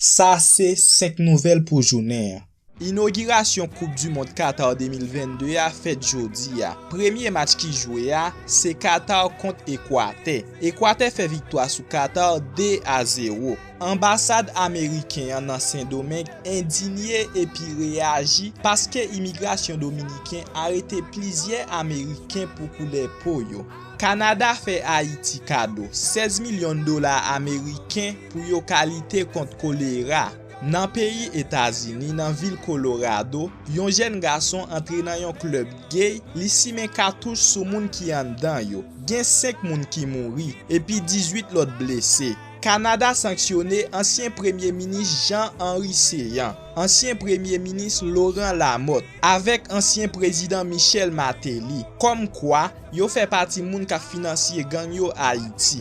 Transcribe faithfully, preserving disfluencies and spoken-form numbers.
Sa se senk nouvèl pou jounen an. Inogirasyon Koup di Mond Qatar de mil vennde a fèt jodi a. Premye match ki jwe a, se Qatar kont Ekwatè. Ekwatè fè viktwa sou Qatar de a zewo. Anbasad ameriken an nan Sendomeng endinye epi reyaji paske imigrasyon dominiken arete plizyè Ameriken pou koulè po yo. Kanada fè Ayiti kado sèz milyon dola ameriken pou yo ka lite kont kolera. Nan peyi Etazini, nan vil Kolorado, yon jèn gason antre nan yon klèb gay, li simen katouch sou moun ki anndan yo. Gen senk moun ki mouri, epi dizuit lòt blese. Kanada sanksyone ansyen premye minis Jean Henry Céant, ansyen premye minis Laurent Lamothe, avèk ansyen prezidan Michel Martelly, kòmkwa yo fè pati moun k ap finansye gang yo Ayiti.